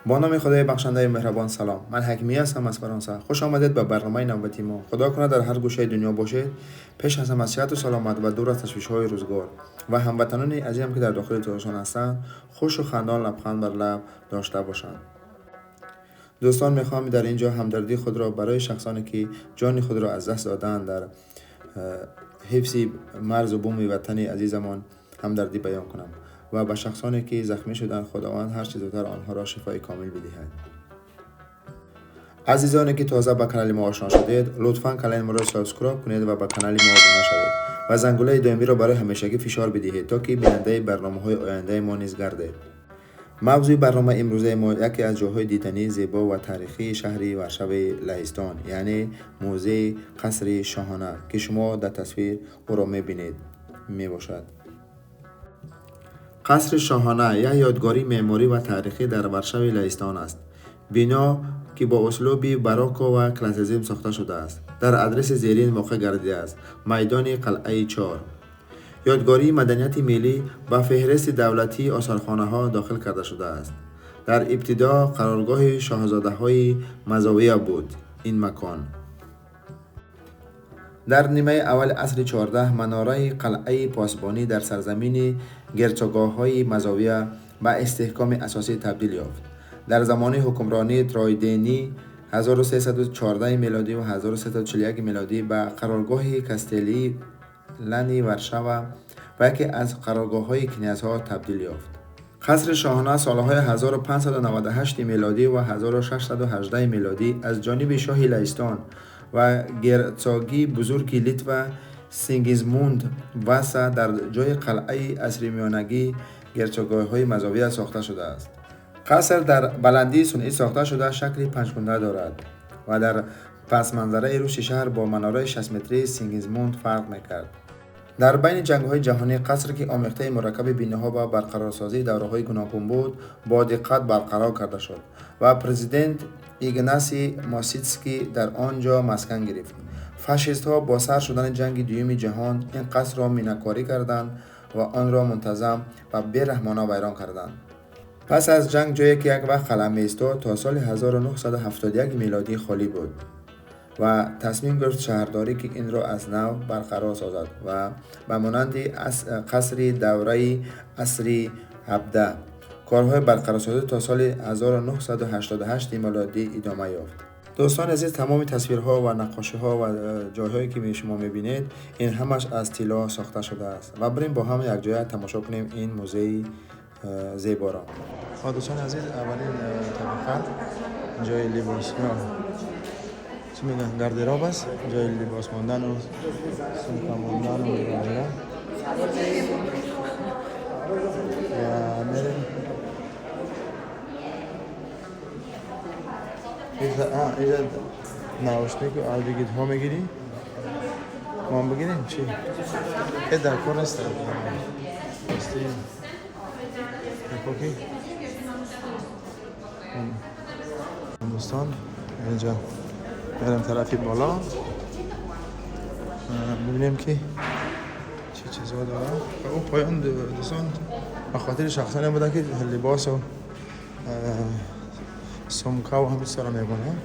Бо номи Худои бахшандаи меҳрабон салом. Ман Ҳакимӣ ҳастам аз Фаронса. Хуш омадед ба барномаи навбати мо. Худо кунад дар ҳар гӯшаи дунё бошед, пеш аз ҳама сиҳату саломат ва дур аз ташвишҳои рӯзгор. Ва ҳамватанони азизам, ки дар дохили Тоҷикистон ҳастанд, хушу хандон лабханд бар лаб дошта бошанд. Дӯстон, мехоҳам дар ин ҷо ҳамдардии худро барои шахсоне, ки ҷони худро аз даст додаанд дар ҳифзи марзу буми ватани азизамон ҳамдардӣ баён кунам ва ба шахсоне, ки захмӣ шуданд, Худованд ҳарчи зудтар онҳоро шифои комил бидиҳад. Азизоне, ки тоза ба канали мо ошно шудед, лутфан канали моро subscribe кунед ва ба канали мо обуна шавед ва зангулаи доимиро барои ҳамешагӣ фишор бидиҳед, то ки бинандаи барномаҳои ояндаи мо низ гардед. Мавзӯи барномаи имрӯзаи мо яке аз ҷойҳои дидании зебо ва таърихии шаҳри Варшаваи Лаҳистон, яъне музеи қасри шоҳона, ки шумо дар тасвир ӯро мебинед, мебошад. Қасри шоҳона як ёдгории меъморӣ ва таърихӣ дар Варшави Лаҳистон аст. Бино, ки бо услуби барокко ва классицизм сохта шудааст, дар адреси зерин воқеъ гардидааст: майдони Қалъаи Чор. Ёдгории маданияти миллӣ ба феҳристи давлатии осорхонаҳо дохил карда шудааст. Дар ибтидо қароргоҳи шоҳзодаҳои Мазовия буд ин макон. Дар нимаи аввали асри 14 манораи қалъаи посбонӣ дар сарзамини герцогоҳҳои Мазовия ба истиҳкоми асосӣ табдил ёфт. Дар замони ҳукмронии Тройдени 1314 мелодӣ ва 1341 мелодӣ ба қароргоҳи кастеллани Варшава ва яке аз қароргоҳҳои князҳо табдил ёфт. Қасри шоҳона солҳои 1598 мелодӣ ва 1618 мелодӣ аз ҷониби шоҳи Лаҳистон ва герцоги бузурги Литва Сигизмунд Васа дар ҷои қалъаи асримиёнагии герцогоҳҳои Мазовия сохта шудааст. Қаср дар баландии сунъӣ сохта шуда, шакли панҷкунда дорад ва дар пасманзараи рушди шаҳр бо манораи 60-метрии Сигизмунд фарқ мекард. Дар байни ҷангҳои ҷаҳонӣ қаср, ки омехтаи мураккаби биноҳо ва барқарорсозии давраҳои гуногун буд, бо диққат барқарор карда шуд ва президент Игнаси Моситский дар он ҷо маскан гирифт. Фашистҳо бо сар шудани ҷанги дуюми ҷаҳон ин қасрро минакорӣ карданд ва онро мунтазам ва бераҳмона вайрон карданд. Пас аз ҷанг ҷое, ки як вақт қалъа меистод, то соли 1971 мелодӣ холӣ буд ва тасмим гирифт шаҳрдорӣ, ки инро аз нав барқарор созад ва ба монанди қасри давраи асри 17. Корҳои барқарорсозӣ то соли 1988 мелодӣ идома ёфт. Дӯстони азиз, тамоми тасвирҳо ва наққошиҳо ва ҷойҳое, ки шумо мебинед, ин ҳамаш аз тилло сохта шудааст. Ва бирем бо ҳам якҷоя тамошо кунем ин музеи зеборо. Хоб, дӯстони азиз, аввалин табақа ҷои либос, чӣ мегӯянд, гардероб аст, ҷои либос мондану сумка мондану ғайра. Ва мерем инҷа наушнику аудиогидҳо мегирӣ. Ман бигирем чӣ? Э, дар кор нест. Рости ки дӯстон, инҷа мерем тарафи боло, бибинем, ки чӣ чизҳо дорад. Ӯ поён, дӯстон, ба хотири шахсоне буда, ки либосу сумкаву ҳамин чизҳоро мебонанд.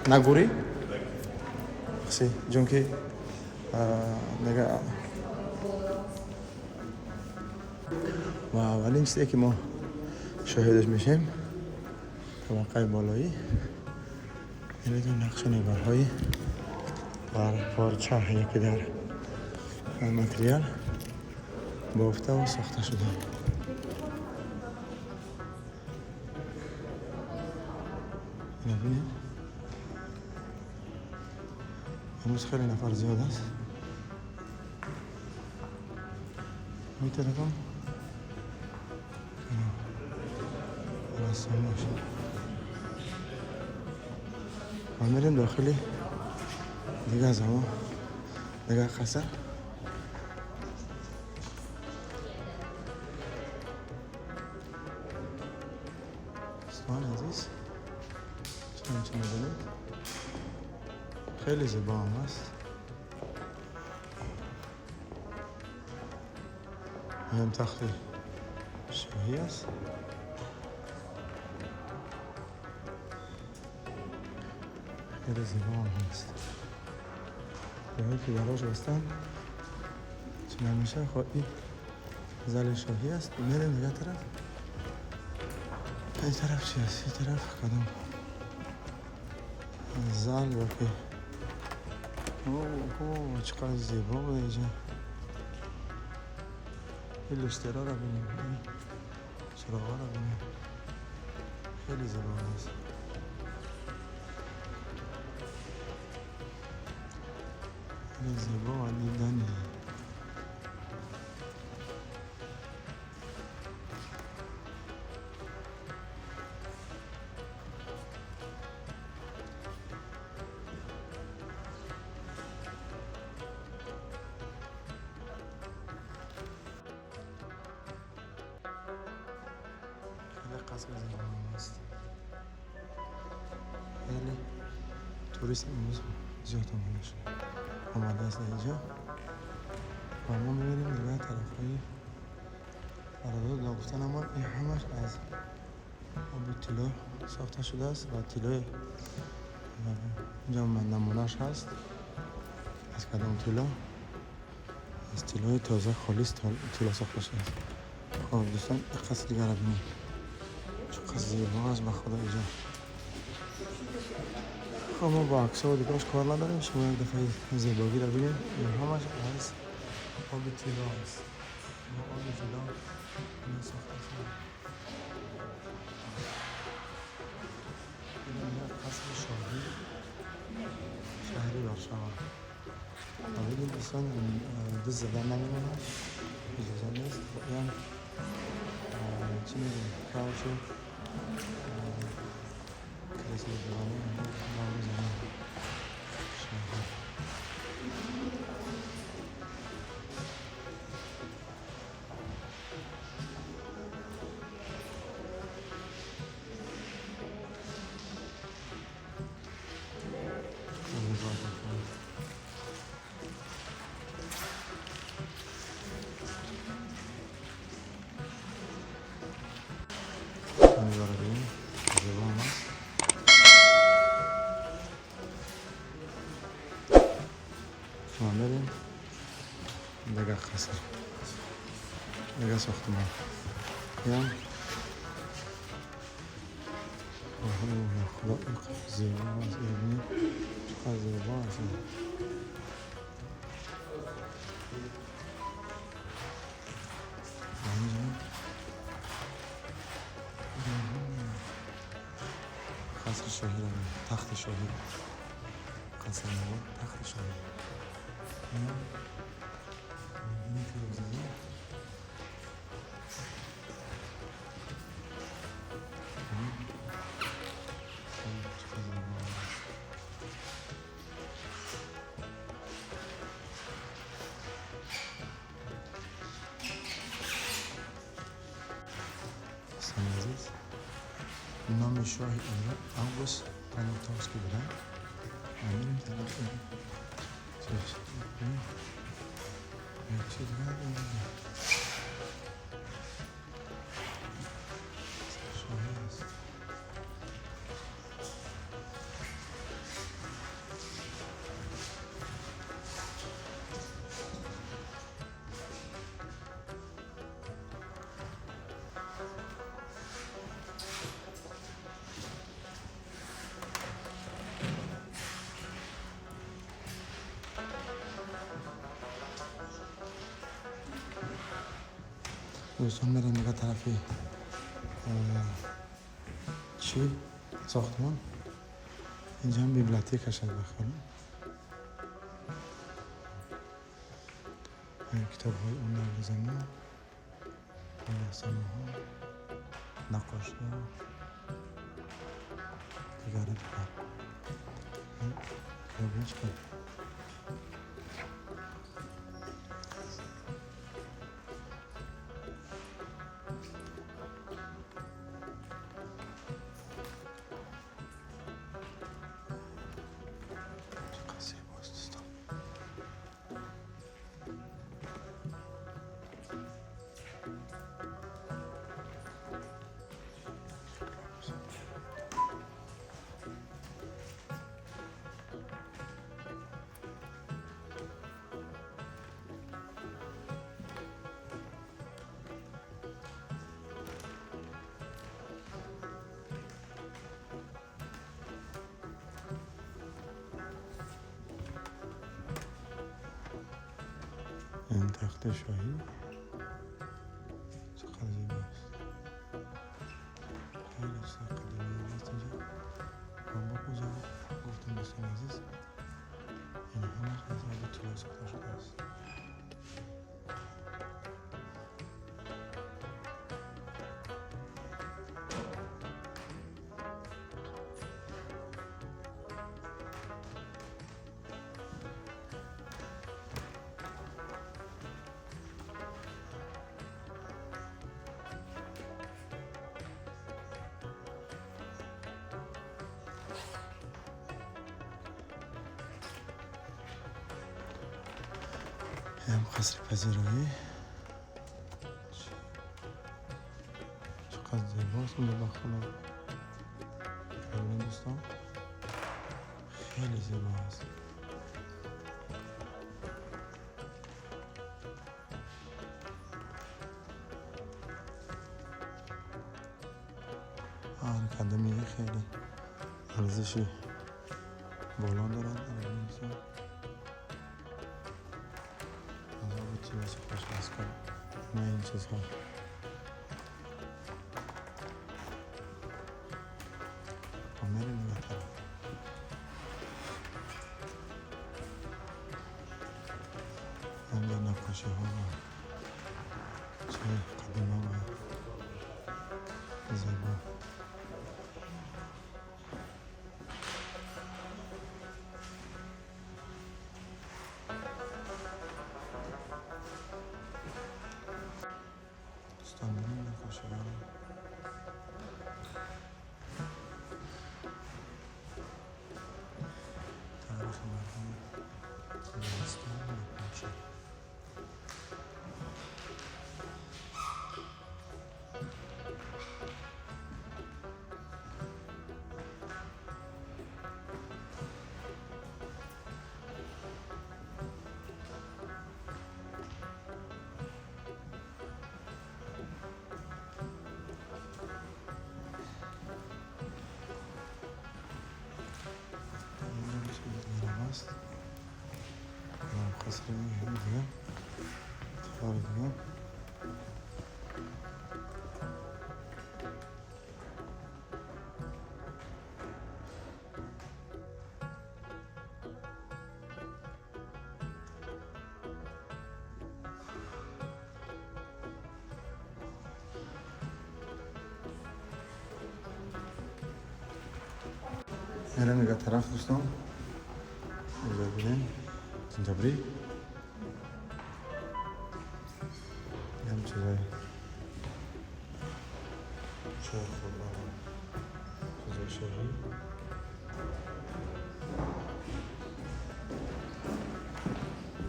На гори си ҷунки дега. Ва аввалин чизе, ки мо шоҳидаш мешем, табақаи болоӣ, нақшу нигорҳои бар порча, яке дар материал бофтаву сохта шуда. Бинед, имрӯз хеле нафар зиёд аст. Ин тарафам рассомош. Ва мерем дохили дига замон, дига қаср. Дӯстони азиз, чунончи мебинед, хеле зебо ҳам аст. Ҳам тахти شاهی است. خیلی زیبا هم هست. جایی که دراش بستن چی نمیشه. خب این زل شاهی است. میریم دیگه طرف. این طرف چی است؟ این طرف کدام زل یا که اوه اوه چقدر زیبا بوده اینجا. این لوسترها رو ببینیم، این چراغ‌ها رو ببینیم، خیلی زیبا است. خیلی زیبا و دیدنی. خیلی قصر زیبا است. خیلی توریست امروز زیاد آمده است اینجا و ما میبینیم دیگه طرف های قرارداد نگفتن اما این همش از آب طلا ساخته شده است و طلای اینجا نمونهش هست. از کدام طلا؟ از طلای تازه خالص طلا ساخته شده است. خب دوستان این قصر دیگه رو ببینیم چقدر زیبا است به خدا اینجا. خب ما با عکس‌ها و دیگه‌اش کار نداریم، شما یک دفعه زیبایی رو ببینید. این همش از آب طلا است. با آب طلا این ساخته شده. این یک قصر شاهی شهر وارشاوا. ببینید دوستان دست زدن نمیمونه، اجازه نیست. این چی میگه؟ کاوچو کریسل دیوانه زمان شاهی. بریم دیگه قصر دیگه ساختمان. یا خدا زیبا است. ببینید چقدر زیبا است. قصر شاهی رو، تخت شاهی، قصر نوا، تخت شاهی. عزیز نام شاه ایران اوگوست پانوتوفسکی بودن. میریم طرف چی دیگه شاهی است. دوستان میریم دیگه طرفی چی ساختمان. اینجا هم بیبلتیک هست بخیال کتاب های اون در زمان، رسانه ها، نقاشی ها، دیگر دیگر. کتاب چقدر تخت شاهی چقدر زیباست. خیلی چیز قدیمی است اینجا. با کجا گفتم دوستان عزیز، این همش از آب طلا ساخته شده است. هم قصر پذیرایی چقدر زیباست اون داخل. ببینید دوستان خیلی زیبا است. هر قدمی خیلی ارزشی بالا دارد. دوستان نه این چیزها. میریم این طرف. اینجا نقاشی ها و چه قدیمه و زیبا. دوستان ببینید نقاشی ها رو. تاریخ مردم لرستان نقاشی. است. قصر دیگه افتخار دیگه. میرم دیگه طرف دوستان. ببینیم Dzień dobry. هم چیزای چای خورده، چیزای شاهی.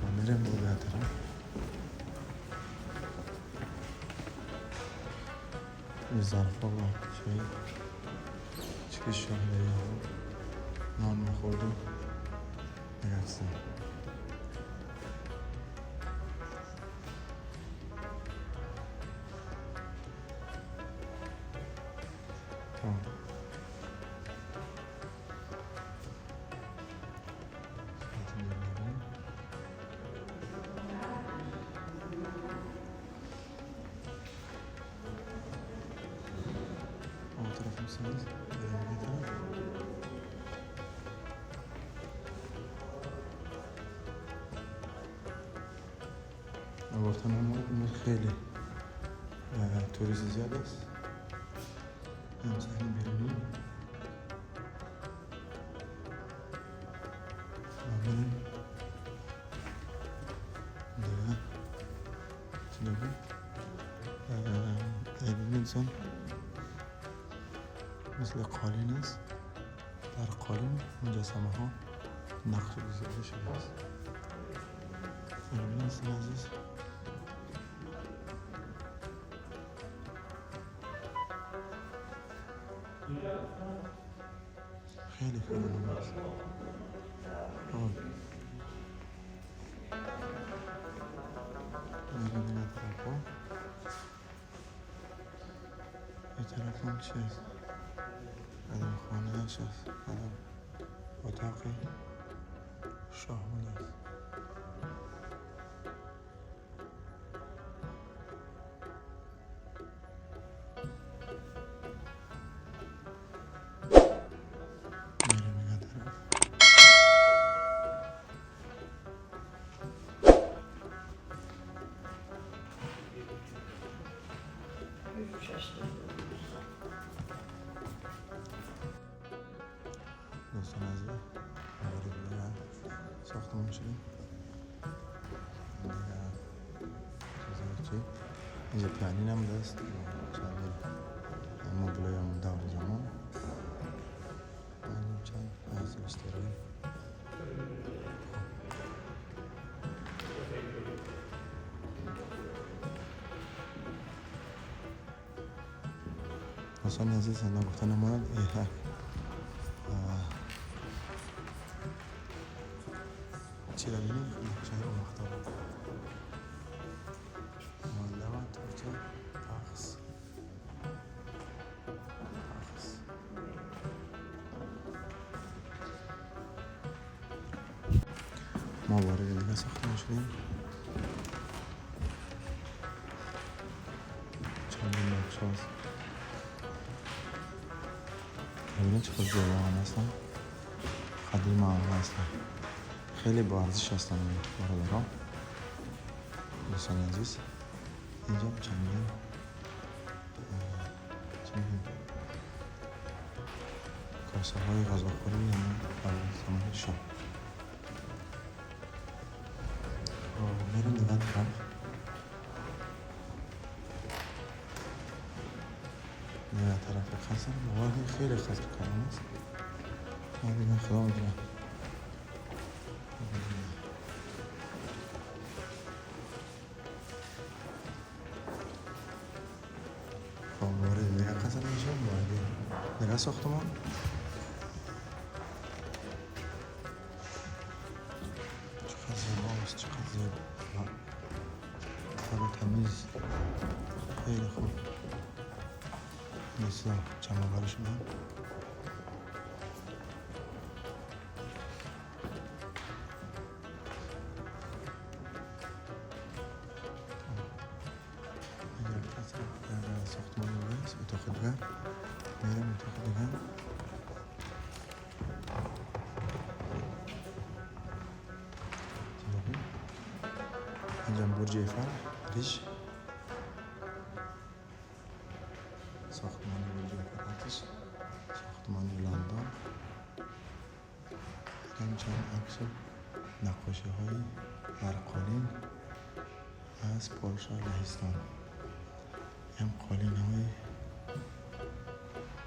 ما میریم به طرف. این ظرفا و چای چی شاهی داری نان میخوردم نگرستم. O tarafı mısınız? Bir taraf. آپارتمان خیلی توریست زیاد است. هم صحنه بیرونی میریم دیگه. ببینید مثل قالین است. در قالین مجسمه ها نقش گذاری شده است. ببینید عزیز خیلی خیلی مهم است. میریم این طرف ها. این طرف هم چی است؟ قدم خانه اش است. قدم اتاق شاه بوده است. دوستان عزیز، وارد دیگه ساختمان شدیم. دیگه چیزایی چی اینجا پیانین هم دست چندین مبلای هم دور زمان چند از استرای. دوستان عزیز، نگفته نماند چی را بینیم؟ نقشه اون وقتا بود مالدوان ترکیه پخس پخس. ما وارد دیگه ساختمان شدیم. چندین نقشه هست. ببینید چقدر زیبا هم هستن، قدیم هم هستن، خیلی با ارزش هستن برادران. دوستان عزیز، اینجا چندین کاسه های غذاخوری هم برای زمان شاه. میریم دیگه طرف، دیگه طرف قصر. باور خیلی قصر کلان است. دیگه خدا میدونه. خب وارد دیگه قصر میشیم، وارد دیگه ساختمان. چقدر زیباست، چقدر زیبا، تر و تمیز، خیلی خوب. مثل جمع شدن. ساختمان دیگه است، اتاق دیگه. میرم اتاق دیگه. اینجا برج ایفل ریش، ساختمان برج ایفل هستش، ساختمان لندن. اینجا چند عکس و نقاشی های در قالین از پادشاه لهستان. هم قالین های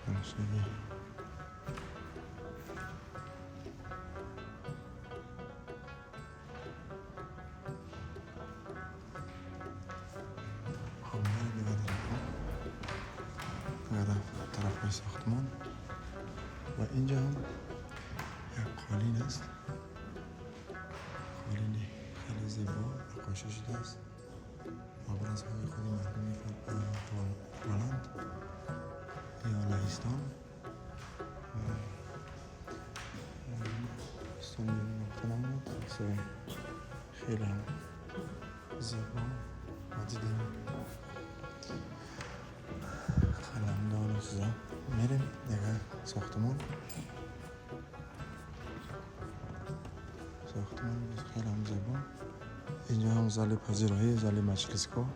نقاشی. خب میریم دیگه طرف های ساختمان و اینجا هم یک قالین است، قالین خیلی زیبا نقاشی شده است. ابرزهای خود مردم پولند یا لهستان و دوستان نقطه نمود خیلی هم زیبا و دیدیم قلمدان و چیزا. میریم دیگه ساختمان. ساختمان خیلی هم زیبا. اینجا هم زال پذیرایی، زال مجلسگاه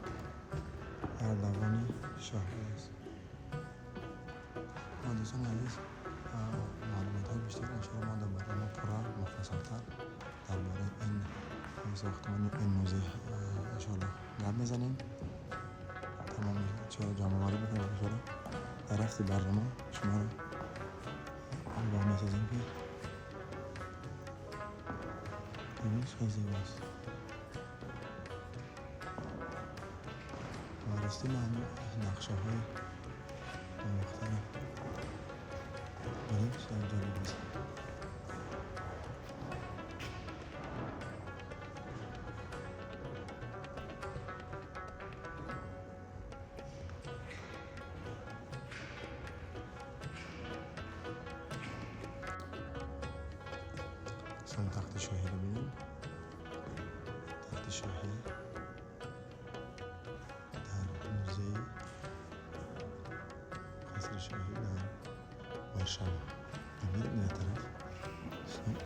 در دوان شاهی است. ما دوستان عزیز، معلومات های بیشتر انشاءالله ما در برنامه پورا مفصلتر درباره این ساختمان، این موزه انشاءالله گپ میزنیم. تمام چرا جمع آوری میکنیم انشاءالله در رفت برنامه شما رو آگاه میسازیم که ببینید خیلی زیباست. راستی من نقشه های مختلف بریم چیزای جالب است. مثلا تخت شاهی رو ببینیم، تخت شاهی در موزه قصر شاهی در وارشاوا. میریم این طرف،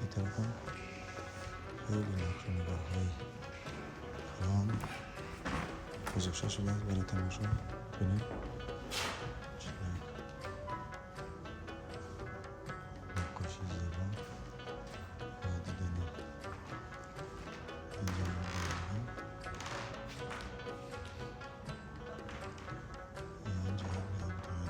این طرف هم خیلی نقش و نگارهای کلان گذاشته شده است برای تماشا. ببینیم چه نقاشی زیبا و دیدنی اینجا می‌بینیم. اینجا هم باید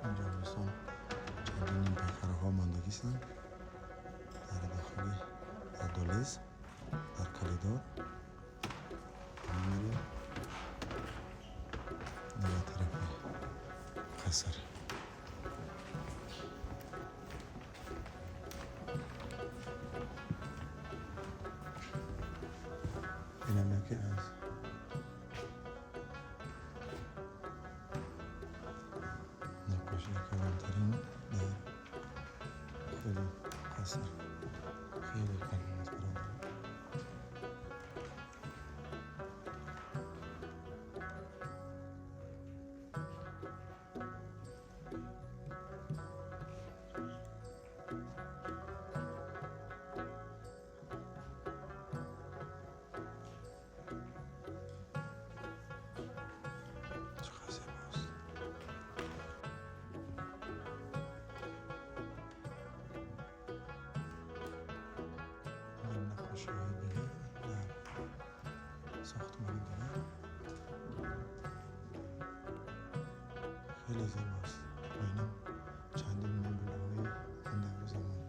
اینجا دوستان چندین پیکرها ماندگی هستند در داخل در دهلیز در کریدور. میریم دیگه طرف قصر. اینم یکی از نقاشی کلانترین در خود قصر. خیلی کلان است برادر. چقدر زیباست. این نقاشی های دیگه در ساختمان دیگه خیلی زیباست و اینم چندین مبل های آن دور زمان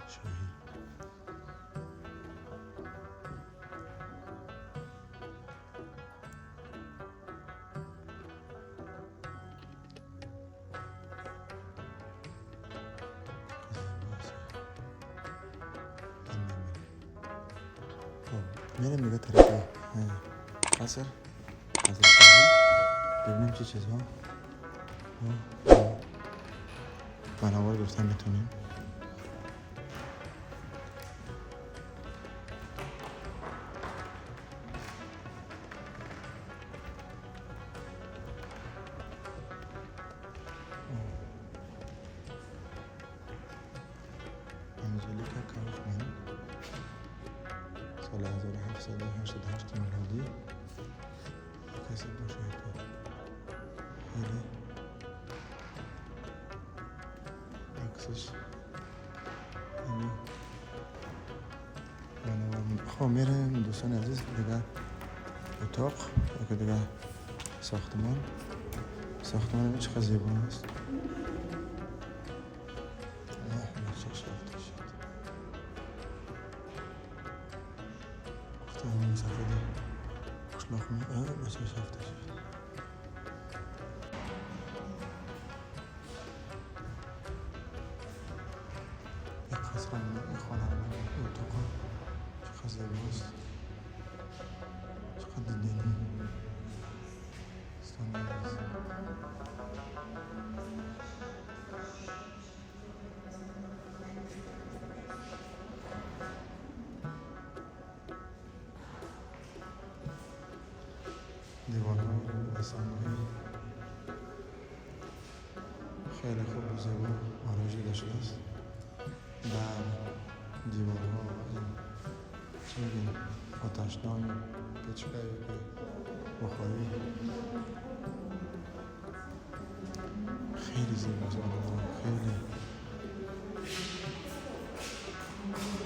شاهی. زیباست. این می‌بینیم. خب میریم دیگه طرف قصر قصر شاهی، ببینیم چه چیزها بنابر گفتن میتونیم. آنژلیکا کاوفمن سال 1788 میلادی کسی باشه که خیلی عکسش اینو بنابراین. خب میریم دوستان عزیز دیگه اتاق یا دیگه ساختمان. ساختمان چقدر زیبا است. اه، چه شفته شد. گفتم همون سفید قشلاق می بچه شفته شد. یک قصر این خانه رو می‌بینم. اتاق چقدر زیباست، چقدر دیدنی. دوستان عزیز دیوارهای و سنگ‌های خیلی خوب و زیبا آرایش داده شده است در دیوارها و این چی میگیم آتشدان پیچکه که بخاری خیلی زیباست برادران. خیلی.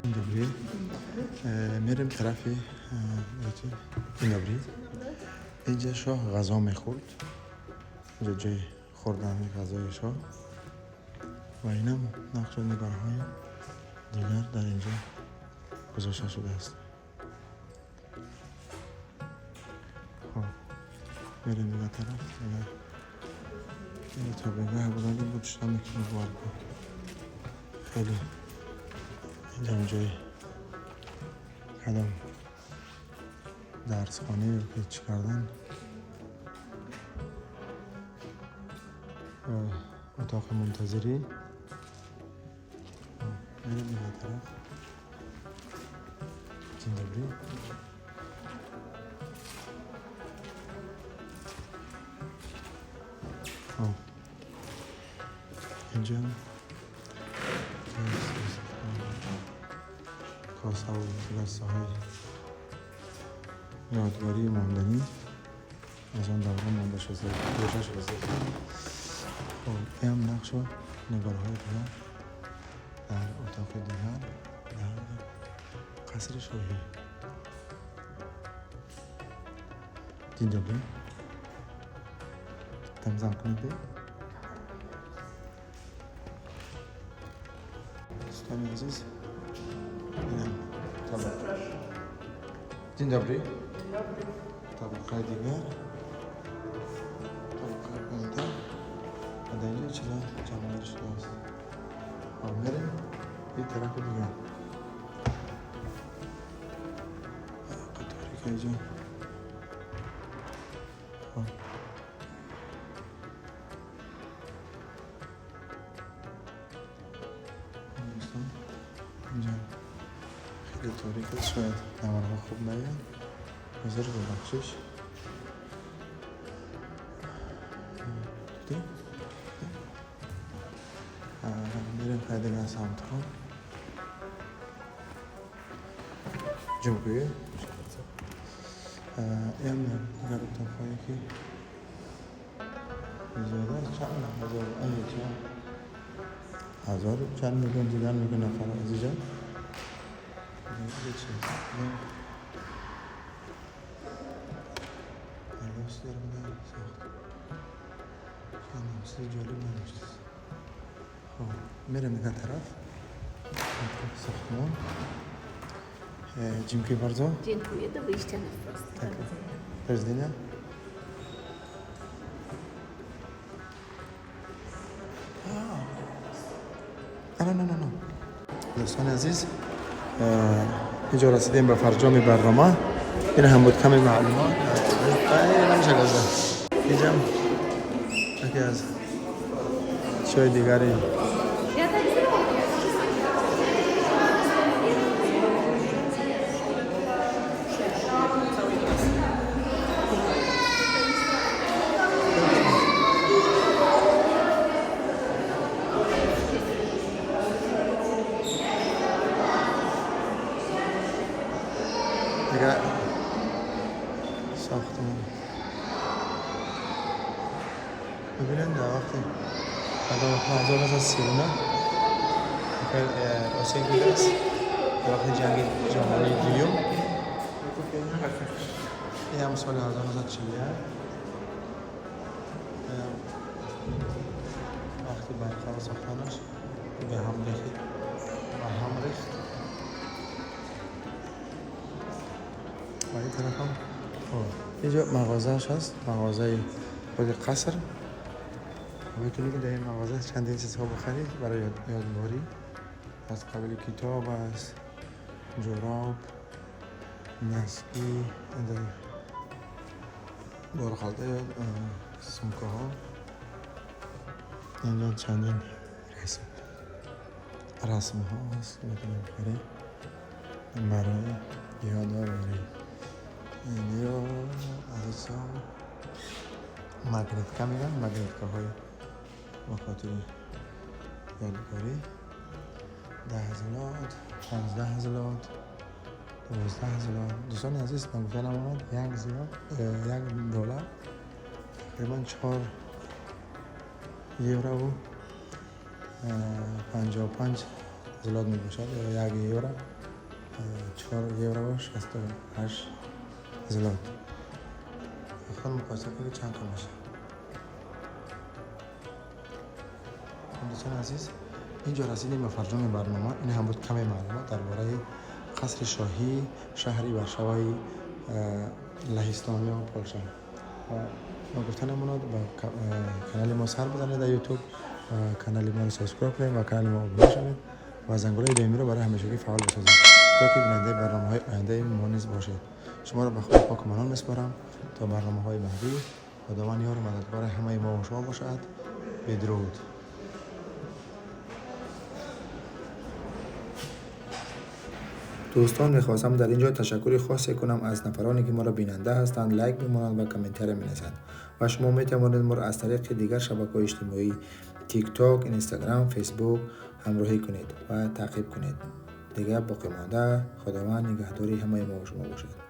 Dzień dobry. میریم طرف Dzień dobry. اینجا شاه غذا میخورد. اینجا جای خوردن غذای شاه و اینم نقش و نگارهای دیگر در اینجا گذاشته شده است. خب میریم دیگه طرف دیگه. این تا بگاه بودن بود شده میکنه بود. خیلی اینجا هم جای کدام درس خانه یا که چی کردن اتاق منتظری. میریم دیگه طرف. Dzień dobry. خب اینجا کاسه و گلاسه های یادگاری ماندنی از آن دوره مانده شده. خب این هم نقش و نگارهای دیگر در اتاق دیگر در قصر شاهی. Dzień dobry. Tam zamknięty. دوستان عزیز، اینم طبق. Dzień dobry. طبقه دیگر، طبقه پایینتر و در اینجا چیزا جمع شده است. خب میریم یه طرف دیگر. قطاری که اینجا. خب دوستان اینجا خیلی تاریک است، شاید نوارها خوب نیاد، حاضر ببخشش. دیدی؟ میریم خیلی دیگه سمت ها. Dziękuję. این دیگر اتاقهایی که زیاده از چند هزار چند هزار چند میلیون دیدن میکنه نفر از اینجا. دیگه چیز لباس داره بوده ساخت چند چیز جالب نداشت. خب میریم دیگه طرف ساختمان. Dziękuję bardzo. Dziękuję, do wyjścia na wprost. Tak. Do widzenia. Do widzenia. نه نه نه نه. دوستان عزیز، اینجا رسیدیم به فرجام برنامه. این هم بود کمی معلومات. نمیشه گذاشت. اینجا یکی از چای دیگری. Ja tak zrobię. دیگه ساختمان ببینن در وقتی 1939 آسیا بوده است، در وقت جنگ جهانی دوم. این هم سال 1941 وقتی برقرار ساختنش به هم ریخت به هم ریخت. و این طرف هم خب اینجا مغازهش هست، مغازه خود قصر. میتونی که در این مغازه چندین چیزها بخرید برای یادگاری، از قبیل کتاب است، جوراب، نسکی، بارخالده یا سمکه ها. اینجا چندین رسم ها هست میتونی بخری برای یادآوری. اینجا از مگنتکا میگن، مگنتکا های به خاطر یادگاری. 10 زلات، 15 زلات، 12 زلات. دوستان عزیز، من گفتنم آمد یک زلات، $1 تقریبا 4 یورو و 55 زلات می باشد، یا 1 یورو 4 یورو و 68 زلات. خود مقایسه کنید چند تا میشه. دوستان عزیز، اینجا رسیدیم به فرجام برنامه. این هم بود کمی معلومات درباره قصر شاهی شهری ورشوای لهستان یا پولشا. و ما گفتن امانات با کانال ما سر بزنید در یوتیوب، کانال ما رو subscribe کنید و کانال ما ابونه شوید و زنگوله دائمی رو برای همیشگی فعال بسازید تا که بیننده برنامه‌های آینده ما نیز باشید. شما رو به خدای پاک منان میسپارم تا برنامه‌های بعدی. خداوند یار و مددگار همه ما و شما باشد. بدرود. دوستان، میخواستم در اینجا تشکر خاصی کنم از نفرانی که ما را بیننده هستند، like میمانند و کامنت مینویسند و شما میتوانید ما را از طریق دیگر شبکه اجتماعی ТикТок, Инстаграм, Фейсбук ҳамроҳӣ кунед ва таъқиб кунед. Дигар боқӣ монда, Худованд нигаҳдори ҳамаи мо шумо бошад.